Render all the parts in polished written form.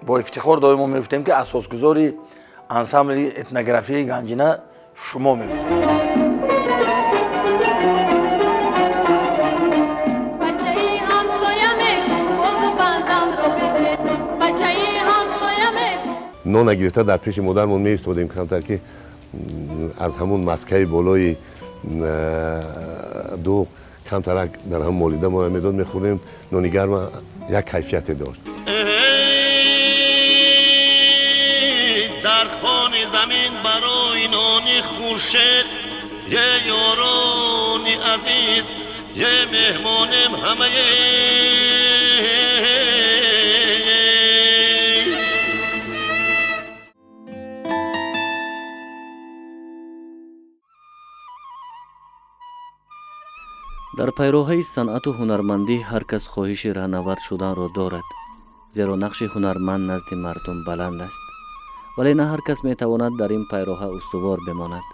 Бо ифтихор доимо мегуфтем, ки асосгузори ансамбли этнографияи Ганҷина шумо мегуфтем. Бачаи ҳамсоя мегум, бозу бандамро беде, бачаи ҳамсоя мегум. Нона гирифта дар пеши модармон меистодем, камтар ки аз ҳамун маскаи болои дуғ камтарак дар ҳам молида моро медод, мехӯрдем. Нони гарма як кайфияте дошт. Дар хони замин барои нони хуршед, е ёрони азиз, е меҳмонем ҳамае. Дар пайроҳаи санъату ҳунармандӣ ҳар кас хоҳиши раҳнавард шуданро дорад, зеро нақши ҳунарманд назди мардум баланд аст. Вале на ҳар кас метавонад дар ин пайроҳа устувор бимонад.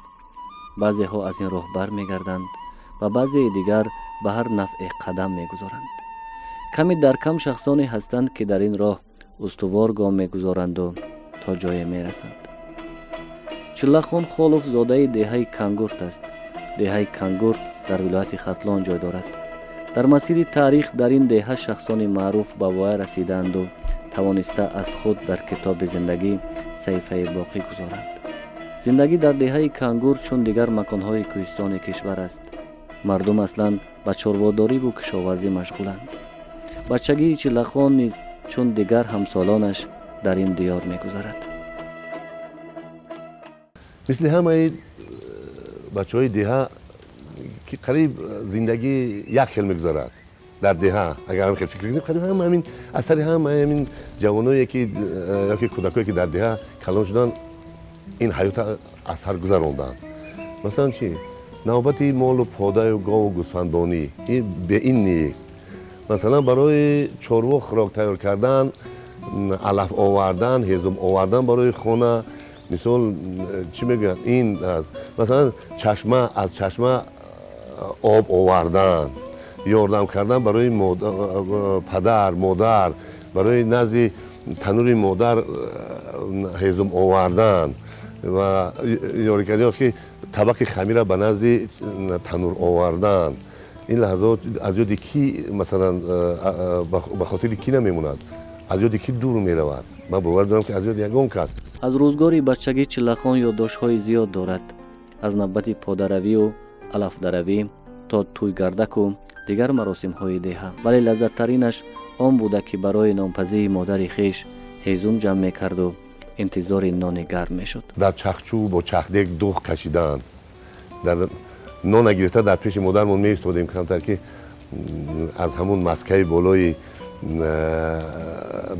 Баъзеҳо аз ин роҳ бармегарданд ва баъзеи дигар ба ҳар нафъе қадам мегузоранд. Ками дар кам шахсоне ҳастанд, ки дар ин роҳ устувор гом мегузоранду то ҷое мерасанд. Чиллахон Холов зодаи деҳаи Кангурт аст. Деҳаи Кангурт дар вилояти Хатлон ҷой дорад. Дар масири таърих дар ин деҳа шахсони маъруф ба воя расидаанду тавониста аз худ дар китоби зиндагӣ саҳифае боқӣ гузоранд. Зиндагӣ дар деҳаи Кангурт чун дигар маконҳои кӯҳистони кишвар аст. Мардум аслан ба чорводориву кишоварзӣ машғуланд. Бачагии Чиллахон низ чун дигар ҳамсолонаш дар ин диёр мегузарад. Мисли ҳамаи бачаҳои деҳа, ки қариб зиндагӣ як хел мегузарад дар деҳа, агар ҳам хел фикр кунем, қариб ҳама ҳамин асари ҳама ҳамин ҷавоное ки ёки кӯдакое ки дар деҳа калон шуданд, ин ҳаёта аз сар гузаронданд. Масалан, чи навбати молу подаю гову гӯсфандонӣ ин бе ин нест. Масалан, барои чорво хӯрок тайёр кардан, алаф овардан, ҳезум овардан барои хона, мисол, чӣ мегӯянд, ин масалан чашма, аз чашма об овардан, ёрдам кардан барои падар, модар, барои назди танури модар ҳезум овардан ва ёрӣ кардан, ки табақи хамира ба назди танур овардан. Ин лаҳзаот аз ёди ки, масалан, ба хотири ки намемонад, аз ёди ки дур меравад? Ман бовар дорам, ки аз ёди ягон кас. Аз рӯзгори бачагӣ Чиллахон ёддоштҳои зиёд дорад. Аз навбати подаравию алафдаравӣ то тӯйгардаку дигар маросимҳои деҳа. Вале лаззаттаринаш он буда, ки барои нонпазии модари хеш ҳезум ҷамъ мекарду интизори нони гарм мешуд. Дар чахчӯ бо чахдег дуғ кашидан, дар нона гирифта дар пеши модармон меистодем, камтар ки аз ҳамун маскаи болои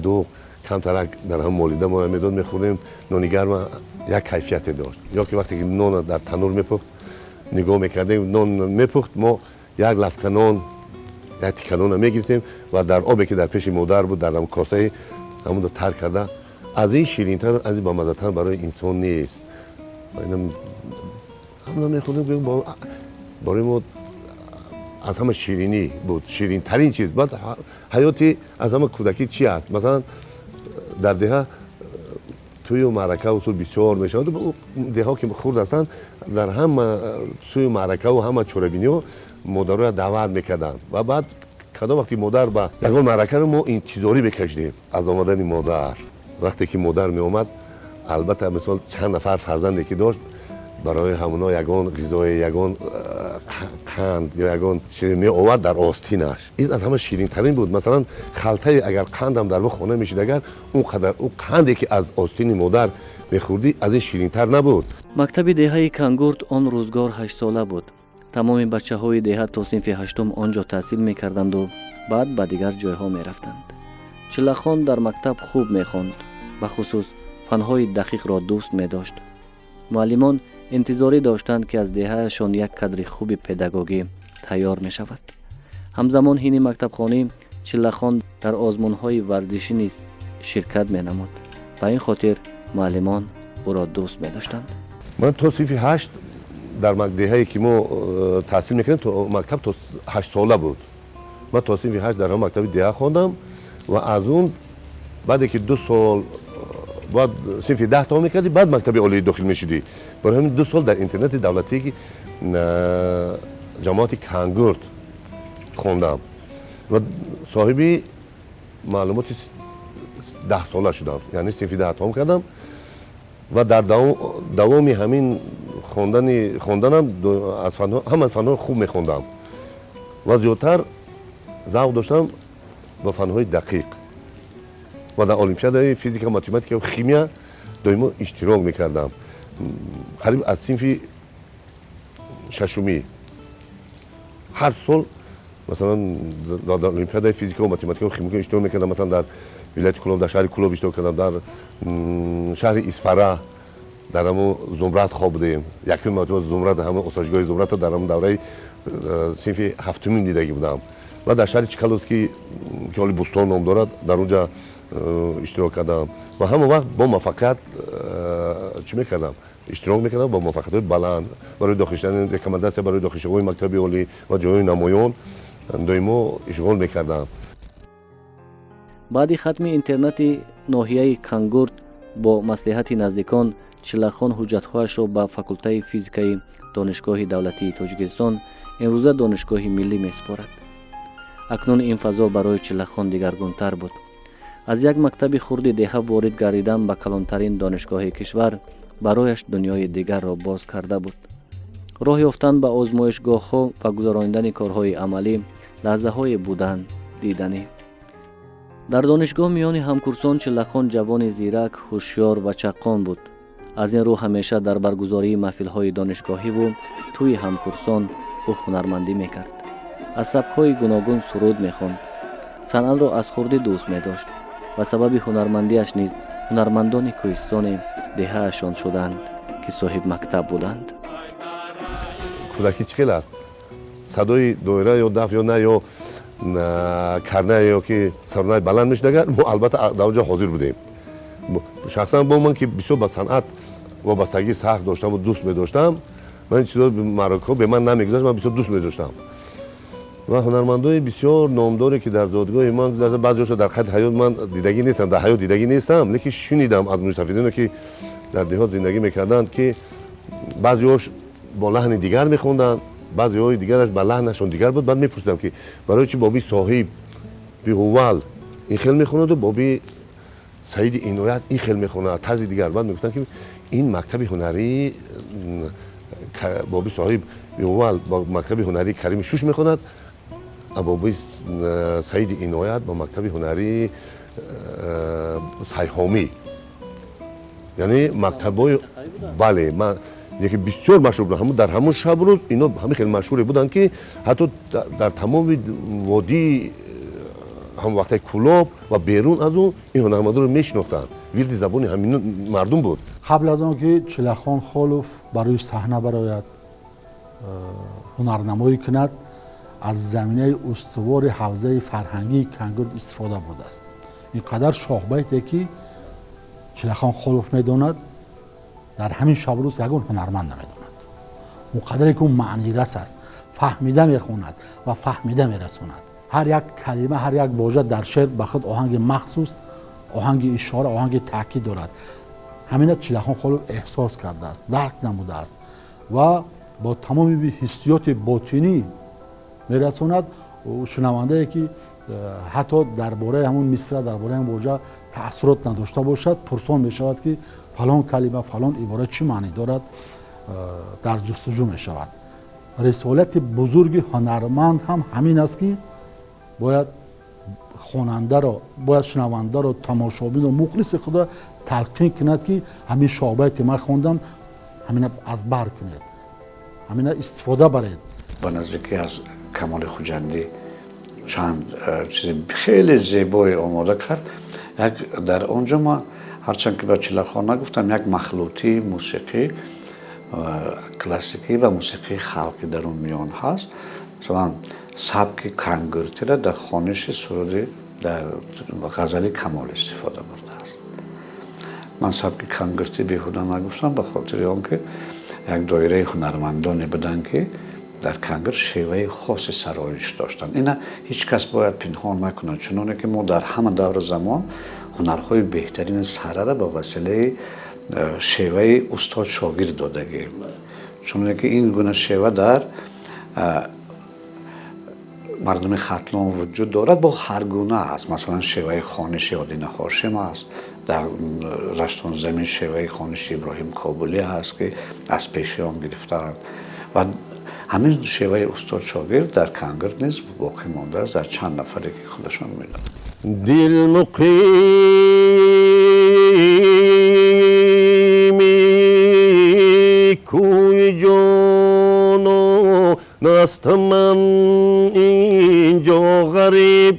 дуғ камтарак дар ҳам молида моро медод, мехӯрдем. Нони гарма як кайфияте дошт. Ё ки вақте ки нона дар танур мепухт, нигоҳ мекардем, нон мепухт, мо як лафка нон, як тика нона мегирифтем ва дар обе ки дар пеши модар буд, дар косаи ҳамонро тар карда, аз ин ширинтар, аз ин бамаззатар барои инсон нест. Ҳамна мехӯрдем, барои мо аз ҳама ширинӣ буд, ширинтарин чиз. Баъд ҳаёти аз ҳама кӯдакӣ чи аст? Масалан, дар деҳа тӯю маъракаву су бисёр мешавад. Деҳаҳо ки хурд ҳастанд, дар ҳама сӯю маъракаву ҳама чорабиниҳо модароя даъват мекарданд. Ва баъд кадом вақти модар ба ягон маъракаро мо интизорӣ мекашидем аз омадани модар. Вақте ки модар меомад, албатта, мисол, чанд нафар фарзанде ки дошт, барои ҳамоно ягон ғизое, ягон қанд ё ягон чизе меовард дар остинаш. Ин аз ҳама ширинтарин буд. Масалан, халтае агар қандам дар хона мешид, агар он қадар он қанде ки аз остини модар мехӯрдӣ, аз ин ширинтар набуд. Мактаби деҳаи Кангурт он рӯзгор 8сола буд. Тамоми бачаҳои деҳа то синфи ҳаштум он ҷо таҳсил мекарданду баъд ба дигар ҷойҳо мерафтанд. Чиллахон дар мактаб хуб мехонд, бахусус фанҳои дақиқро дӯст медошт. Муаллимон интизорӣ доштанд, ки аз деҳаашон як кадри хуби педагогӣ тайёр мешавад. Ҳамзамон ҳини мактабхонӣ Чиллахон дар озмунҳои варзишӣ низ ширкат менамуд. Ба ин хотир муаллимон ӯро дӯст медоштанд. Ман то синфи ҳашт дар деҳае ки мо таҳсил мекардем, то мактаб то 8сола буд. Ман то синфи ҳашт дар ҳамон мактаби деҳа хондам ва аз он Баъде ки 2 сол бояд синфи 10 тамом мекардӣ, баъд мактаби олӣ дохил мешудӣ. Барои ҳамин 2 сол дар интернати давлатие ки ҷамоати Кангурд хондам ва соҳиби маълумоти 10сола шудам, яъне синфи 10 тамом кардам. Ва дар давоми ҳамин хонданам аз ҳама фанҳоро хуб мехондам ва зиёдтар завқ доштам ба фанҳои дақиқ ва дар олимпиадаи физика, математика ва химия доимо иштирок мекардам. Қариб аз синфи шашумӣ ҳар сол, масалан, дар олимпиадаи физика ва математика ва химия иштирок мекардам. Масалан, дар вилояти Кулоб, дар шаҳри Кулоб иштирок кардам, дар шаҳри Исфара дар ҳамон Зумрад хоб будем. Якум маротиба Зумрад, ҳамон осоишгоҳи Зумрата дар ҳамон давраи синфи ҳафтумин дидагӣ будам. Ва дар шаҳри Чкаловский, ки ҳоли Бӯстон ном дорад, дар онҷа иштирок кардам ва ҳама вақт бо муваффақият чӣ мекардам, иштирок мекардам бо муваффақиятҳои баланд. Барои дохил шудани, рекомендация барои дохилшавии мактаби олӣ ва ҷойҳои намоён доимо ишғол мекардам. Баъди хатми интернати ноҳияи Кангурд бо маслиҳати наздикон Чиллахон ҳуҷҷатҳояшро ба факултаи физикаи Донишгоҳи давлатии Тоҷикистон, имрӯза Донишгоҳи миллӣ, месупорад. Акнун ин фазо барои Чиллахон дигаргунтар буд. Аз як мактаби хурди деҳа ворид гардидан ба калонтарин донишгоҳи кишвар барояш дунёи дигарро боз карда буд. Роҳ ёфтан ба озмоишгоҳҳо ва гузаронидани корҳои амалӣ лаҳзаҳое буданд диданӣ. Дар донишгоҳ миёни ҳамкурсон Чиллахон ҷавони зирак, ҳушёр ва чаққон буд. Аз ин рӯ ҳамеша дар баргузории маҳфилҳои донишгоҳиву тӯи ҳамкурсон ӯ ҳунармандӣ мекард, аз сабкҳои гуногун суруд мехонд. Санъатро аз хурдӣ дӯст медошт ва сабаби ҳунармандиаш низ ҳунармандони кӯҳистони деҳаашон шуданд, ки соҳиб мактаб буданд. Кӯдакӣ чӣ хел аст? Садои доира ё даф ё на ё карнай ё ки сарнай баланд мешуд агар, мо албатта дар он ҷо ҳозир будем. Шахсан бо ман, ки бисёр ба санъат вобастагии сахт доштаму дӯст медоштам, ман ин чизо маъракаҳо бе ман намегузашт. Ман бисёр дӯст медоштам ва ҳунармандои бисёр номдоре, ки дар зодгоҳи ман гузашта, баъзеҳошо дар қайди ҳаёт ман дидагӣ нестам, дар ҳаёт дидагӣ нестам, лекин шунидам аз мӯйсафедоне, ки дар деҳот зиндагӣ мекарданд, ки баъзеҳош бо лаҳни дигар мехонданд, баъзеҳои дигараш ба лаҳнашон дигар буд. Баъд мепурсидам, ки барои чи Боби Соҳиб Биҳувал ин хел мехонаду Боби Саиди Иноят ин хел мехонад, тарзи дигар. Баъд мегуфтанд, ки ин мактаби ҳунарии Боби Соҳиб Биҳувал бо мактаби ҳунарии Карими Шуш мехонад, Боби Саиди Иноят бо мактаби ҳунарии Сайҳомӣ, яъне мактабҳои, бале, яке бисёр машҳур буд. Ҳамун дар ҳамун шабу рӯз ино ҳамин хеле машҳуре буданд, ки ҳатто дар тамоми водии ҳамон вақтаи Кулоб ва берун аз он ин ҳунармандонро мешинохтанд, вирди забони ҳамин мардум буд. Қабл аз он ки Чилахон Холов ба рӯи саҳна барояд, ҳунарнамоӣ кунад, аз заминаи устувори ҳавзаи фарҳангии Кангурд истифода бурдааст. Ин қадар шоҳбайте, ки Чилахон Холов медонад, дар ҳамин шабрӯз ягон ҳунарманд намедонад. Он қадаре ки ӯ маънирас аст, фаҳмида мехонад ва фаҳмида мерасонад. Ҳар як калима, ҳар як вожа дар шеър ба худ оҳанги махсус, оҳанги ишора, оҳанги таъкид дорад. Ҳамина Чилахон Холов эҳсос кардааст, дарк намудааст ва бо тамоми ҳиссиёти ботинӣ мерасонад. Шунавандае, ки ҳатто дар бораи ҳамон мисра, дар бораи ҳамон вожа таассурот надошта бошад, пурсон мешавад, ки фалон калима, фалон ибора чӣ маънӣ дорад, дар ҷустуҷӯ мешавад. Рисолати бузурги ҳунарманд ҳам ҳамин аст, ки бояд хонандаро, бояд шунавандаро, тамошобинро, мухлиси худро талқин кунад, ки ҳамин шоҳбайте ман хондам, ҳамина аз бар кунед, ҳамина истифода баред. Ба наздикӣ аз Камоли Хуҷандӣ чанд чизи хеле зебое омода кард. Як дар он ҷо ман, ҳарчанд ки ба Чиллахон нагуфтам, як махлутии мусиқӣ классикӣ ва мусиқии халқӣ дар он миён ҳаст. Масалан, сабки кангуртиро дар хониши суруди, дар ғазали Камол истифода бурдааст. Ман сабки кангуртӣ беҳуда нагуфтам, ба хотири он ки як доираи ҳунармандоне буданд, ки дар Кангурт шеваи хоси сароиш доштанд. Ина ҳеҷ кас бояд пинҳон накунад, чуноне ки мо дар ҳама давру замон ҳунармандони Ҳунарҳои беҳтарини сарара ба василаи шеваи устод шогирд додагем, чуне ки ин гуна шева дар мардуми Хатлон вуҷуд дорад, бо ҳар гуна аст. Масалан, шеваи хониши Одина Ҳошим аст, дар Раштонзамин шеваи хониши Иброҳим Кобулӣ ҳаст, ки аз пеши он гирифтаанд, ва ҳамин шеваи устод шогирд дар Кангурт низ боқӣ мондааст дар чанд нафаре ки худашон медонанд. Дил муқими кӯи ҷонон аст, ман инҷо ғариб,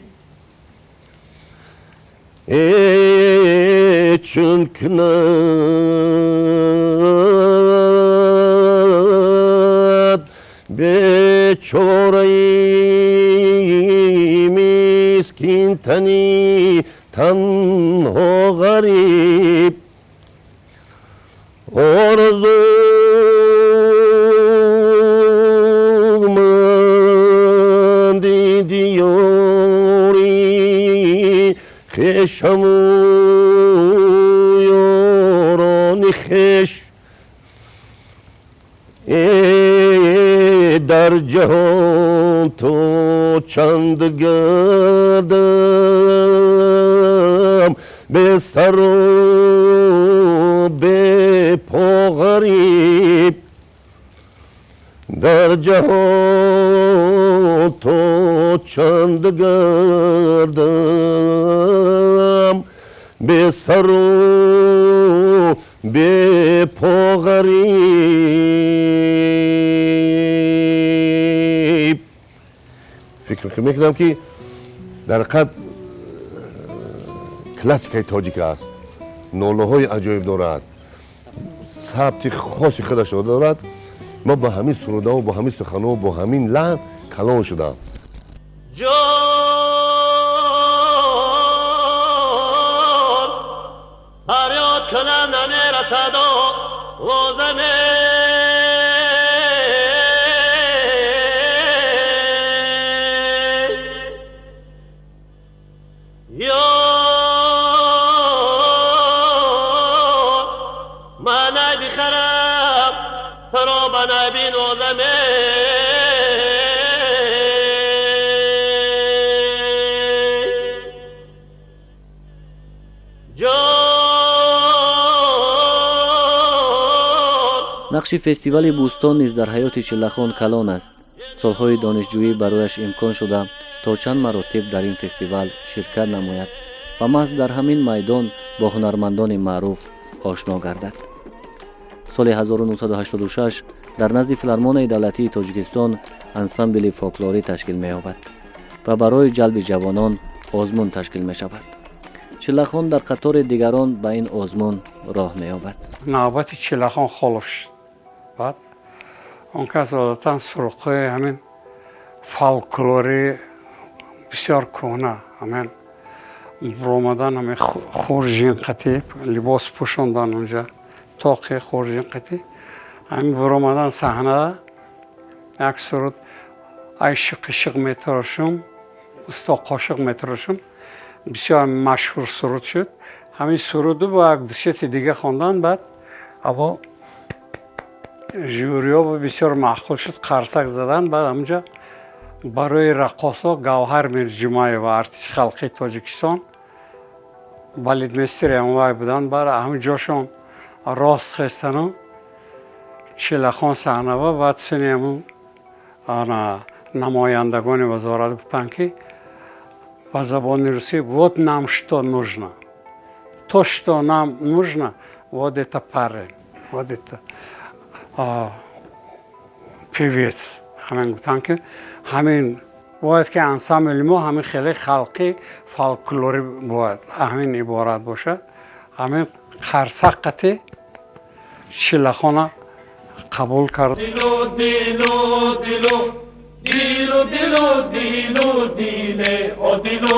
чун кунад бечораи мискин тани танҳо ғариб. Орзуманди диёри хешаму ёрони хеш, дар ҷаҳон то чанд гардам бесару бепо ғариб, дар ҷаҳон то чанд гардам бесару бепо ғариб. Фикр мекунам, ки дар ҳақиқат классикаи тоҷик аст, нолаҳои аҷоиб дорад, сабти хоси худашро дорад. Мо ба ҳамин сурудаҳо, бо ҳамин суханҳо, бо ҳамин лаҳн калон шудам. Ҷон фарёд кунам намерасад овозаме, ёр ман ай бихарам туро ба най бинозаме. Нақши фестивали Бӯстон низ дар ҳаёти Чиллахон калон аст. Солҳои донишҷӯӣ барояш имкон шуда то чанд маротиб дар ин фестивал ширкат намояд ва маҳз дар ҳамин майдон бо ҳунармандони маъруф ошно гардад. Соли 1986 дар назди Филармонияи давлатии Тоҷикистон ансамбли фолклорӣ ташкил меёбад ва барои ҷалби ҷавонон озмун ташкил мешавад. Чиллахон дар қатори дигарон ба ин озмун роҳ меёбад. Навбати Чиллахон Холов шуд. Баъд он кас одатан суруқҳои ҳамин фолклори бисёр кӯҳна, ҳамин буромадан, ҳамин хуржинқатӣ либос пӯшондан, унҷа тоқи хуржинқатӣ, ҳамин буромадан саҳнада як суруд «Ай шиқишиқ метарошум, усто қошиқ метарошум» бисёр машҳур суруд шуд. Ҳамин суруду бо як дусети дига хондан, баъд аво жюриҳо бисёр маъқул шуд, қарсак задан. Баъд ҳамунҷа барои раққосо Гавҳар Мирҷумаева, артисти халқии Тоҷикистон, балетмейстери ҳамвай буданд. Баъд ҳамин ҷошон рост хестану Чиллахон саҳнава. Баъд сини ҳамун намояндагони вазорат гуфтанд, ки ба забони русӣ: «Вот нам что нужно, то, что нам нужно, вот это парень, вот это певец». Ҳамин гуфтанд, ки ҳамин бояд, ки ансамбли мо ҳамин хеле халқи фолклорӣ бояд ҳамин иборат бошад. Ҳамин қарсак қати Чиллахона қабул кард. Дилу дилу дилу дилу дилу диле о дилу,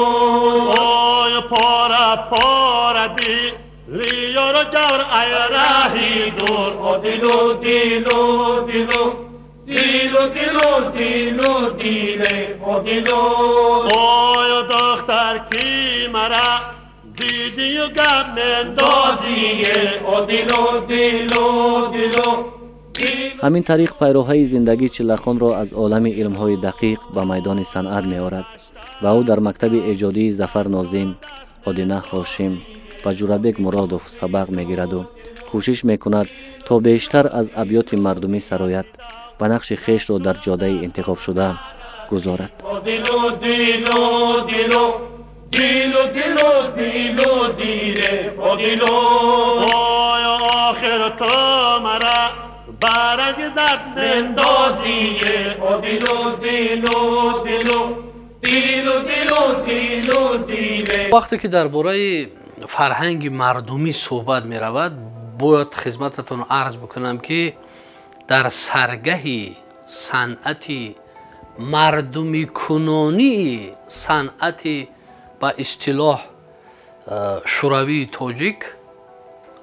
ой пора пора дили ёро ҷавр, ай раҳи дур, о дилу дилу дилу дилу дилу дилу диле о дилу. Ой духтар, ки мара дид. دیدی و گم مندازیه او دیلو دیلو دیلو. Ҳамин тариқ пайроҳаи зиндагӣ Чиллахонро аз олами илмҳои дақиқ ба майдони санъат меорад ва ӯ дар мактаби эҷодии Зафар Нозим, Одина Ҳошим ва Ҷурабек Муродов сабақ мегираду кӯшиш мекунад, то бештар аз абёти мардумӣ сарояд ва нақши хешро дар ҷодаи интихобшуда гузорад. دیلو دیلو دیلو دیلو دیلو دیلو دیله او دیلو. آخر تو مرا برگ زد مندازیه او دیلو دیلو دیلو دیلو دیلو دیلو دیله. Вақте ки дар бораи фарҳанги мардумӣ суҳбат меравад, бояд хизмататон арз бикунам, ки дар саргаҳи санъати мардумикунонии санъати ба истилоҳ шӯравии тоҷик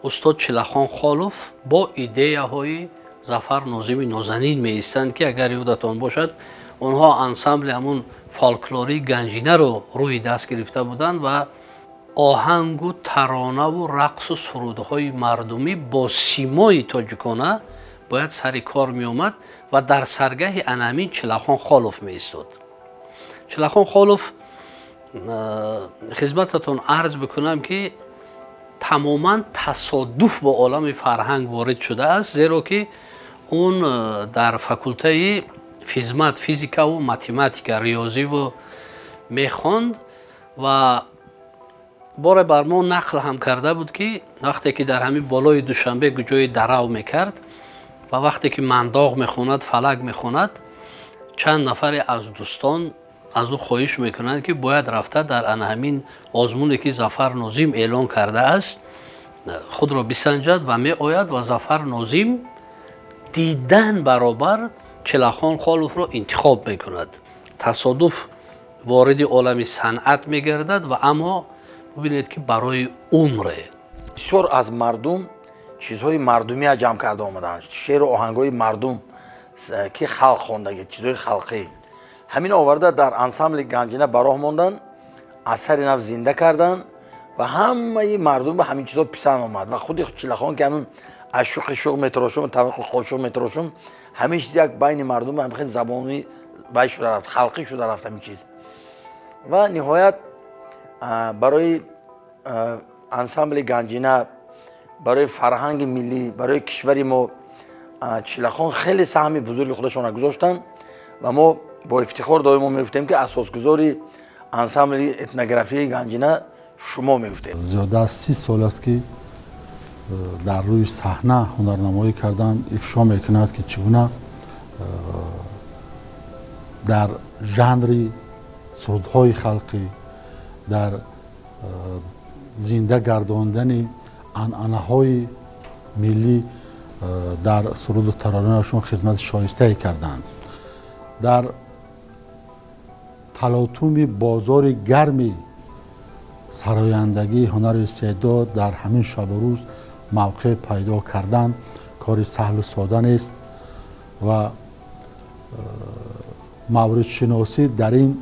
устод Чилахон Холов бо идеяҳои Зафар Нозими нозанин меистанд, ки агар ёдатон бошад, онҳо ансамбли ҳамун фолклории Ганҷинаро рӯи даст гирифта буданд ва оҳангу таронаву рақсу сурудҳои мардумӣ бо симои тоҷикона бояд сари кор меомад ва дар саргаҳи анамин Чилахон Холов меистод. Чилахон Холов, хизмататон арз бикунам, ки тамоман тасодуф бо олами фарҳанг ворид шудааст, зеро ки он дар факултаи физмат физикаву математика, риёзиву мехонд ва боре бар мо нақл ҳам карда буд, ки вақте ки дар ҳамин болои Душанбе ҷои дарав мекард ва вақте ки мандоғ мехонад, фалак мехонад, чанд нафаре аз дӯстон аз ӯ хоҳиш мекунанд, ки бояд рафта дар ана ҳамин озмуне, ки Зафар Нозим эълон кардааст, худро бисанҷад ва меояд ва Зафар Нозим дидан баробар Чилахон Холовро интихоб мекунад. Тасодуф вориди олами санъат мегардад ва аммо бубинед, ки барои умре. Бисёр аз мардум чизҳои мардумия ҷамъ карда омаданд, шеъру оҳангҳои мардум, ки халқ хондаги, чизҳои халқӣ. Ҳамин оварда дар ансамбли Ганҷина ба роҳ монданд, асари нав зинда карданд ва ҳамаи мардум ба ҳамин чизҳо писанд омад. Ва худи Чилахон, ки ҳамин аз шуқи шуқ метарошум, таваққи қошуқ метарошум, ҳамин чиз як байни мардум ҳам хеле забонӣ бай шуда рафт, халқӣ шуда рафт ҳамин чиз. Ва ниҳоят барои ансамбли Ганҷина, барои фарҳанги миллӣ, барои кишвари мо Чилахон хеле саҳми бузурги худашонро гузоштанд ва мо бо ифтихор доимо мегуфтем, ки асосгузори ансамбли этнографияи Ганҷина шумо мегуфтем. Зиёда аз 30 сол аст, ки дар рӯи саҳна ҳунарнамоӣ кардан ифшо мекунад, ки чӣ гуна дар жанри сурудҳои халқӣ, дар зинда гардондани анъанаҳои миллӣ дар суруду таронаашон хизмати шоистае карданд. Дар талотуми бозори гарми сарояндагии ҳунари истеъдод дар ҳамин шабу рӯз мавқеъ пайдо кардан кори саҳлу сода нест ва мавридшиносӣ дар ин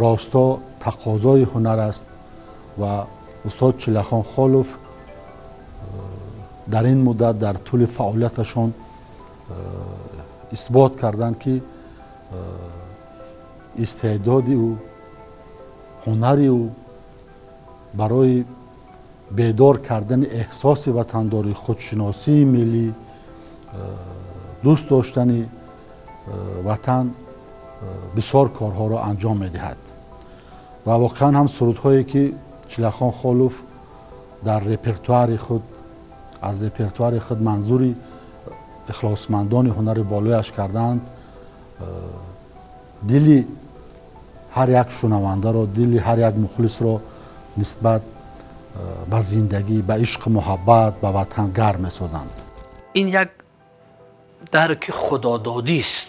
росто тақозои ҳунар аст ва устод Чилахон Холов дар ин муддат дар тӯли фаъолияташон исбот карданд, ки истеъдоди ӯ, ҳунари ӯ барои бедор кардани эҳсоси ватандорӣ, худшиносии миллӣ, дӯст доштани ватан бисёр корҳоро анҷом медиҳад. Ва воқеан ҳам сурудҳое, ки Чилахон Холов дар репертуари худ, аз репертуари худ манзури ихлосмандони ҳунари болояш кардаанд, дили ҳар як шунавандаро, дили ҳар як мухлисро нисбат ба зиндагӣ, ба ишқу муҳаббат ба ватан гарм месозанд. Ин як дарки худододист,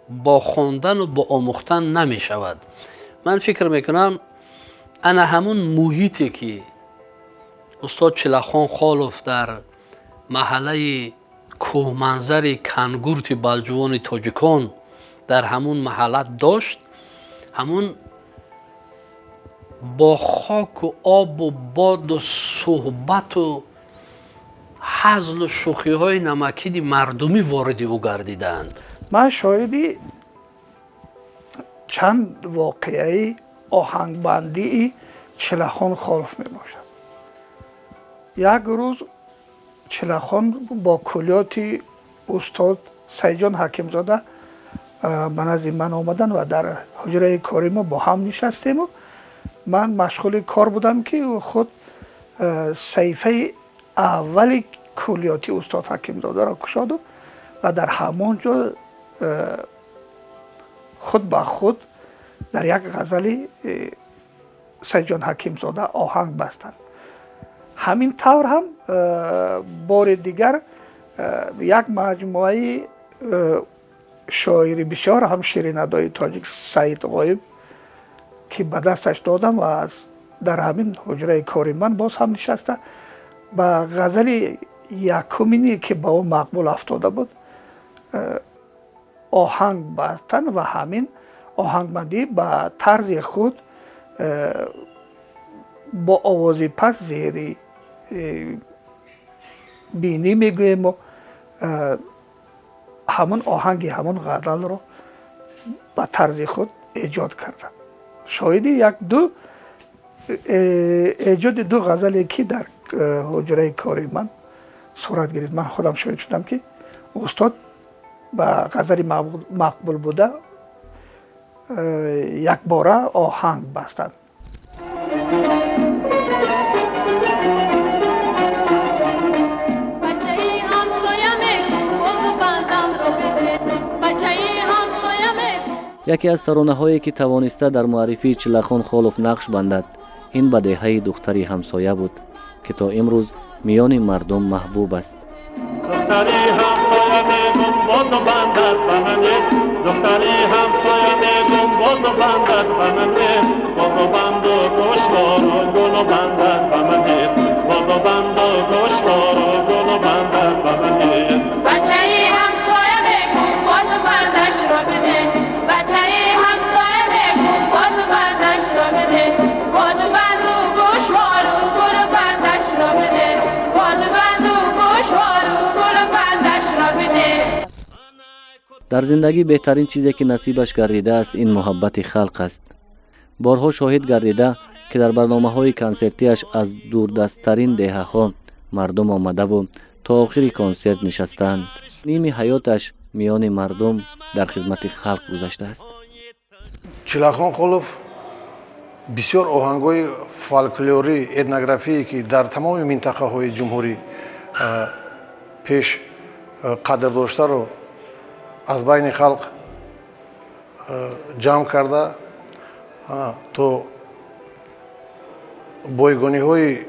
бо хондану бо омӯхтан намешавад. Ман фикр мекунам, ана ҳамун муҳите, ки устод Чилахон Холов дар маҳаллаи кӯҳманзари Кангурти балҷувони тоҷикон дар ҳамун маҳалла дошт, ҳамун Бо хоку обу боду суҳбату ҳазлу шӯхиҳои намакини мардумӣ вориди ӯ гардидаанд. Ман шоҳиди чанд воқеаи оҳангбандии Чилахон Холов мебошад. Як рӯз Чилахон бо куллиёти устод Саидҷон Ҳакимзода ба назди ман омаданд ва дар ҳуҷраи кори мо бо ҳам нишастему ман машғули кор будам, ки худ саҳифаи аввали куллиёти устод Ҳакимзодаро кушоду ва дар ҳамон ҷо худ ба худ дар як ғазали Саидҷон Ҳакимзода оҳанг бастанд. Ҳамин тавр ҳам бори дигар як маҷмӯаи шоири бисёр ҳам ширинадои тоҷик Саид Ғоиб, ки ба дасташ додам ва дар ҳамин ҳуҷраи кори ман боз ҳам нишаста, ба ғазали якумине, ки ба ӯ мақбул афтода буд, оҳанг бастан ва ҳамин оҳангбандӣ ба тарзи худ бо овози паст, зери бинӣ мегӯему, ҳамон оҳанги ҳамон ғазалро ба тарзи худ эҷод карданд. Шоҳиди як ду эҷоди ду ғазале, ки дар ҳуҷраи кори ман сурат гирифт, ман худам шоҳид шудам, ки устод ба ғазали мақбул буда якбора оҳанг бастанд. Бачаи ҳамсоя мегум, бозу бандамро биде, бачаи ҳамсоя мегум. Яке аз таронаҳое, ки тавониста дар муаррифии Чиллахон Холов нақш бандад, ин ба деҳаи духтари ҳамсоя буд, ки то имрӯз миёни мардум маҳбуб аст. Духтари ҳамсоя мегум, бозу бандат ба ман нест. Духтари ҳамсоя мегум, бозу бандат ба ман нест. Бозу банду гӯшвору гулу бандат ба ман нест. Бозу банду гӯшвору гулу бандат ба ман нест. Бачаи ҳамсоя мегум, бозу бандашро биде, бачаи ҳамсоя мегум, бозу бандашро биде, бозу банду гӯшвору гулу бандашро биде, бозу банду гӯшвору гулу бандашро биде. Дар зиндагӣ беҳтарин чизе, ки насибаш гардидааст, ин муҳаббати халқ аст. Борҳо шоҳид гардида, ки дар барномаҳои консертиаш аз дурдасттарин деҳаҳо мардум омадаву то охири консерт нишастаанд. Ними ҳаёташ миёни мардум дар хизмати халқ гузаштааст. Чилахон Холов бисёр оҳангҳои фолклорӣ, этнографие, ки дар тамоми минтақаҳои ҷумҳурӣ пеш қадр доштаро аз байни халқ ҷамъ карда, то бойгониҳое,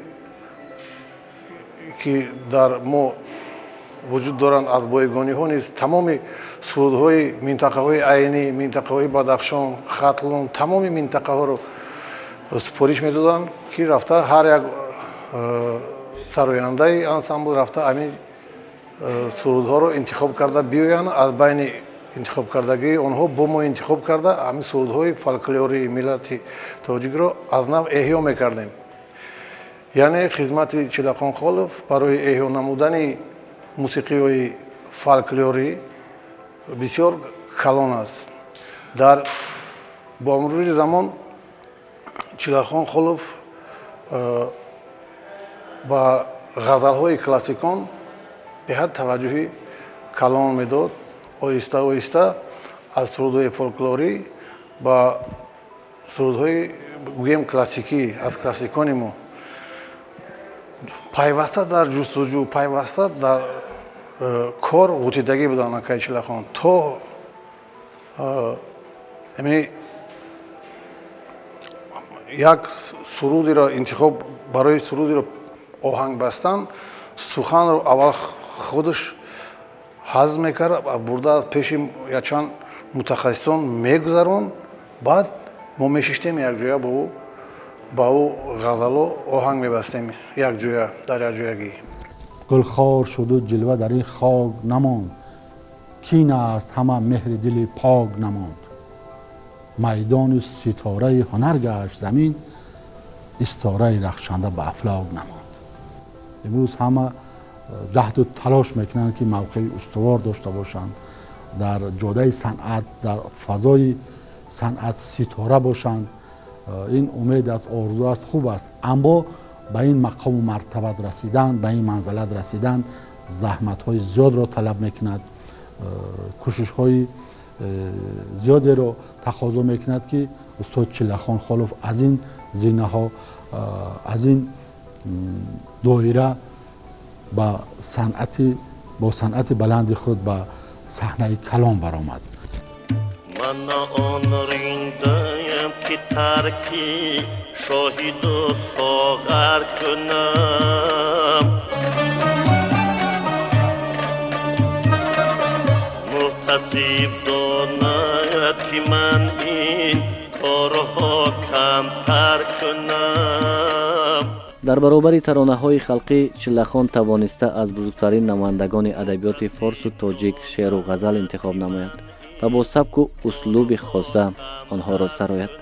ки дар мо вуҷуд доранд, аз бойгониҳо низ тамоми сурудҳои минтақаҳои Айнӣ, минтақаҳои Бадахшон, Хатлон, тамоми минтақаҳоро супориш медоданд, ки рафта ҳар як сарояндаи ансамбл рафта ҳамин сурудҳоро интихоб карда биёянд. Аз байни интихобкардагии онҳо бо мо интихоб карда, ҳамин сурудҳои фолклории миллати тоҷикро аз нав эҳё мекардем. Яъне хизмати Чилахон Холов барои эҳё намудани мусиқиҳои фолклорӣ бисёр калон аст. Дар бо мурури замон Чилахон Холов ба ғазалҳои классикон беҳад таваҷҷӯҳи калон медод. Оҳиста оҳиста аз сурудҳои фолклорӣ ба сурудҳои, гӯем, классикӣ, аз классикони мо пайваста дар ҷустуҷӯ, пайваста дар кор ғутидагӣ буданд акаи Чилахон, то яъне як сурудиро интихоб, барои сурудиро оҳанг бастан, суханро аввал худаш ҳазм мекард, бурда аз пеши якчанд мутахассисон мегузаронд, баъд мо мешиштем якҷоя бо ӯ, ба ӯ ғазало оҳанг мебастем якҷоя, дар якҷоягӣ. Гулхор шуду ҷилва дар ин хок намонд, кин аст ҳама меҳри дили пок намонд. Майдони ситораи ҳунар гашт замин. Истораи рахшанда ба афлок намонд. Имрӯз ҳама ҷаҳду талош мекунанд, ки мавқеи устувор дошта бошанд, дар ҷодаи санъат, дар фазои санъат ситора бошанд. Ин умед аст, орзу аст, хуб аст, аммо ба ин мақому мартабат расидан, ба ин манзалат расидан заҳматҳои зиёдро талаб мекунад, кӯшишҳои зиёдеро тақозо мекунад, ки устод Чиллахон Холов аз ин зинаҳо, аз ин доира ба санъати бо санъати баланди худ ба саҳнаи калон баромад. Ман он риндаям, ки тарки шоҳиду соғар кунам. Муҳтасиб донад, ки ман ин корҳо камтар кунам. Дар баробари таронаҳои халқӣ Чиллахон тавониста аз бузургтарин намояндагони адабиёти форсу тоҷик шеъру ғазал интихоб намояд ва бо сабку услуби хоса онҳоро сарояд.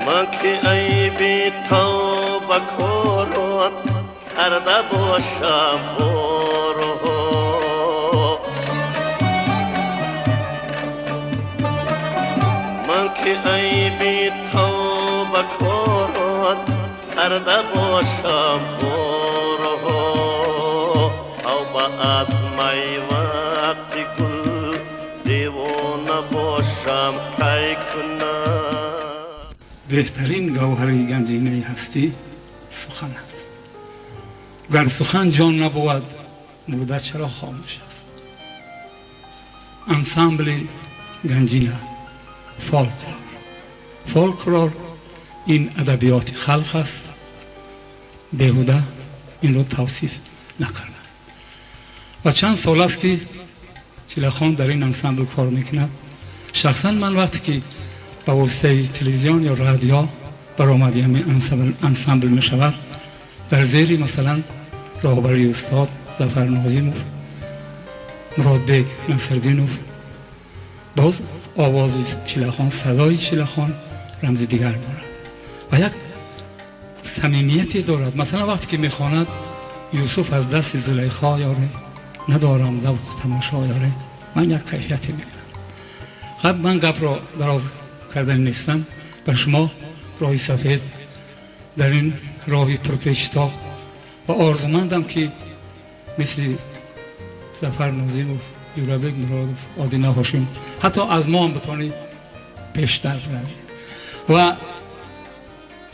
Ман ки айби тавбакорон карда бошам борҳо, ман ки айби тавбакорон карда бошам борҳо, тавба аз май вақти гул девона бошам кай кунам. Беҳтарин гавҳари ганҷинаи ҳастӣ сухан аст. Гар сухан ҷон набувад, мурда чаро хомӯш аст? Ансамбли Ганҷина фолклор, фолклор ин адабиёти халқ аст. Беҳуда инро тавсиф накардам. Ва чанд сол аст, ки Чилахон дар ин ансамбл кор мекунад. Шахсан ман вақте ки ба воситаи телевизион ё радио баромади ҳамин ансамбл мешавад, дар зери, масалан, роҳбарии устод Зафар Нозимов, Муродбек Насриддинов, боз овози Чилахон, садои Чилахон рамзи дигар дорад ва як самимияте дорад. Масалан, вақте ки мехонад: «Юсуф аз дасти Зулайхо ёре, надорам завқу тамошо ёре», ман як кайфияте мекунам. Хаб, ман гапро дароз кардани нестам. Ба шумо роҳи сафед дар ин роҳи пурпечтоб ва орзумандам, ки мисли Зафар Нозимов, Ҷӯрабек Муродов, Одина Ҳошим, ҳатто аз мо ҳам битонӣ пештар равӣ. Ва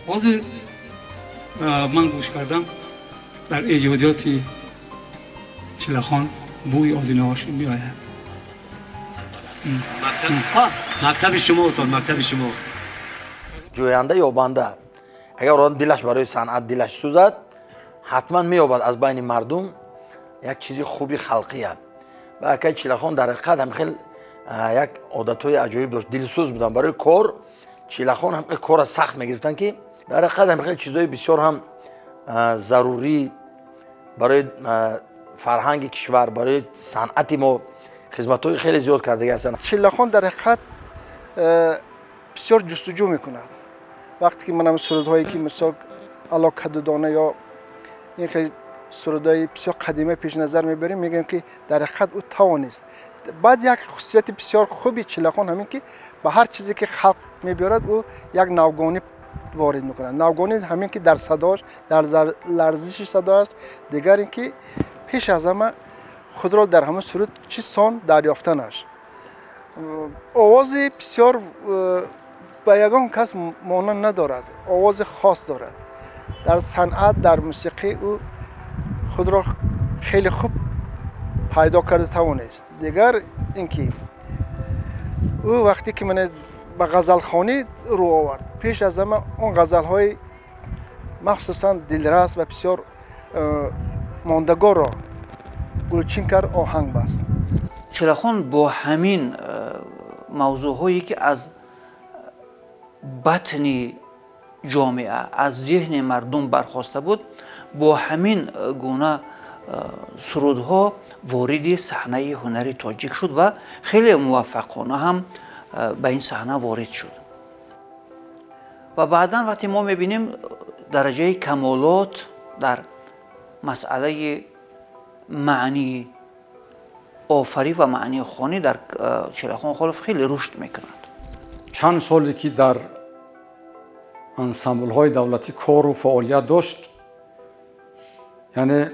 ҳозир ман гӯш кардам, дар эҷодиёти Чилахон бӯи Одина Ҳошим меояд. Мактаби шумо, устод, мактаби шумо. Ҷӯянда ёбанда, агар одам дилаш барои санъат дилаш сӯзад, ҳатман меёбад аз байни мардум як чизи хуби халқия. Ва акай Чилахон дар ҳақиқат ҳам хел як одатҳои аҷоиб дошт, дилсӯз будан барои кор. Чилахон ҳам корра сахт мегирифтанд, ки дар ҳақиқат ҳам хел чизҳои бисёр ҳам зарурӣ барои фарҳанги кишвар, барои санъати мо хизматҳои хеле зиёд кардагӣ ҳастанд. Чиллахон дар ҳақиқат бисёр ҷустуҷӯ мекунад. Вақте ки манам сурудҳое ки мисол ало кадудона ё ин хел сурудҳои бисёр қадима пеш назар мебарем, мегӯем, ки дар ҳақиқат ӯ тавонист. Баъд як хусусияти бисёр хуби Чиллахон ҳамин ки ба ҳар чизе ки халқ мебиёрад, ӯ як навгонӣ ворид мекунад. Навгонӣ ҳамин ки дар садоаш, дар ларзиши садоаш, дигар ин ки пеш аз ҳама худро дар ҳамон суруд чӣ сон дарёфтанаш. Овози бисёр ба ягон кас монанд надорад, овози хос дорад. Дар санъат, дар мусиқӣ ӯ худро хеле хуб пайдо карда тавонист. Дигар ин ки ӯ вақте ки мана ба ғазалхонӣ рӯ овард, пеш аз ҳама он ғазалҳои махсусан дилрас ва бисёр мондагорро гулчин кард, оҳанг баст. Чилахон бо ҳамин мавзӯъҳое ки аз батни ҷомеа, аз зеҳни мардум бархоста буд, бо ҳамин гуна сурудҳо вориди саҳнаи ҳунари тоҷик шуд ва хеле муваффақона ҳам. Ба ин саҳна ворид шуд. Ва баъдан вақте мо мебинем дараҷаи камолот дар масъалаи маънии офарӣ ва маънии хонӣ дар Чилахон Холов хеле рушд мекунад. Чанд соле ки дар ансамблҳои давлатӣ кору фаъолият дошт, яъне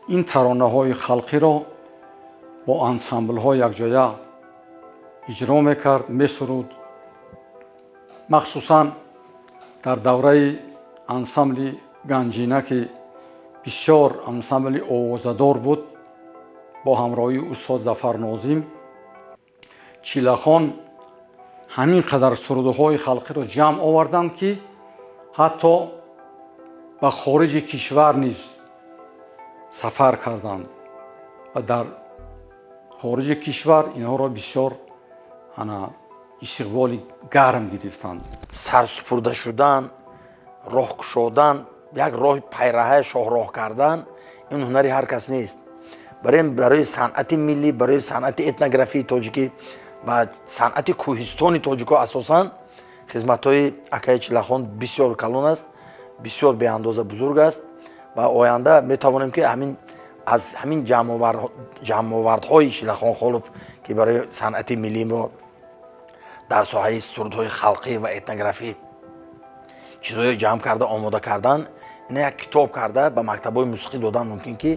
ин таронаҳои халқиро бо ансамблҳо якҷоя иҷро мекард, месуруд. Махсусан дар давраи ансамбли Ганҷина, ки бисёр ансамбли овозадор буд, бо ҳамроҳии устод Зафар Нозим, Чилахон ҳамин қадар сурудҳои халқиро ҷамъ оварданд, ки ҳатто ба хориҷи кишвар низ сафар карданд ва дар хориҷи кишвар инҳоро бисёр ана истиқболи гарм гирифтанд. Сарсупурда шудан, роҳ кушодан, як роҳи пайраҳа шоҳроҳ кардан, ин ҳунари ҳар кас нест. Барои санъати миллӣ, барои санъати этнографияи тоҷикӣ ва санъати кӯҳистони тоҷико асосан хизматҳои акаи Чилахон бисёр калон аст, бисёр беандоза бузург аст ва оянда метавонем, ки ҳамин аз ҳамин ҷамъовардҳои Чилахон Холов, ки барои санъати миллии мо дар соҳаи сурудҳои халқӣ ва этнографӣ чизҳое ҷамъ карда омода кардан, ина як китоб карда ба мактабҳои мусиқӣ додан мумкин, ки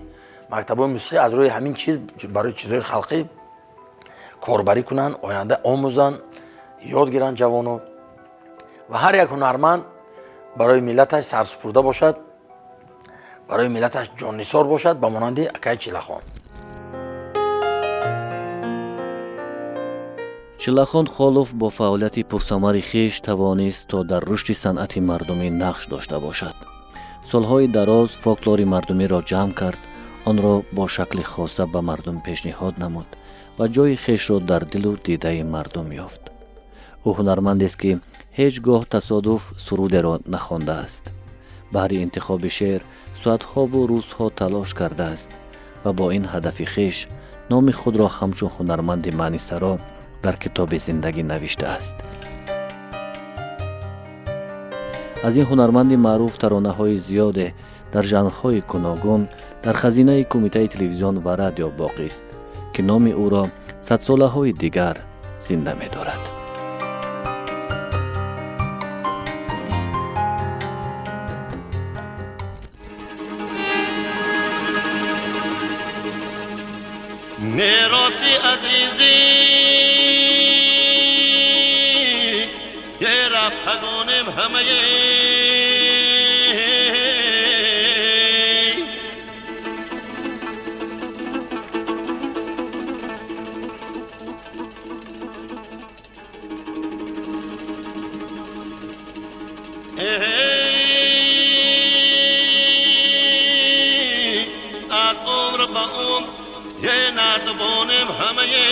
мактабҳои мусиқӣ аз рӯи ҳамин чиз барои чизҳои халқӣ корбарӣ кунанд, оянда омӯзанд, ёд гиранд ҷавоно ва ҳар як ҳунарманд барои миллаташ сарсупурда бошад, барои миллаташ ҷоннисор бошад, ба монанди акаи Чилахон. Чилахон Холов бо фаъолияти пурсамари хеш тавонист, то дар рушди санъати мардумӣ нақш дошта бошад. Солҳои дароз фолклори мардумиро ҷамъ кард, онро бо шакли хоса ба мардум пешниҳод намуд ва ҷои хешро дар дилу дидаи мардум ёфт. Ӯ ҳунармандест, ки ҳеҷ гоҳ тасодуф сурудеро нахондааст. Баҳри интихоби шеър соатҳову рӯзҳо талош кардааст ва бо ин ҳадафи хеш номи худро ҳамчун ҳунарманди маънисаро дар китоби зиндагӣ навиштааст. Аз ин ҳунарманди маъруф таронаҳои зиёде дар жанрҳои гуногун дар хазинаи Кумитаи телевизион ва радио боқист, ки номи ӯро садсолаҳои дигар зинда медорад. Мероси азизӣ рафтагонем ҳамае. Аз умр ба умр е нардбонем ҳамае.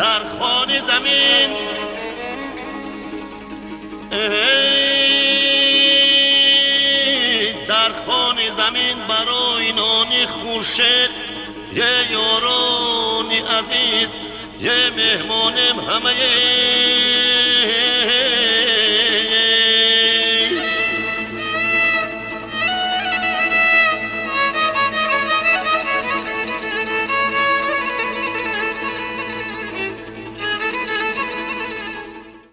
Дар хони замин, дар хони замин барои нони хуршед е ёрони азиз е меҳмонем ҳамае.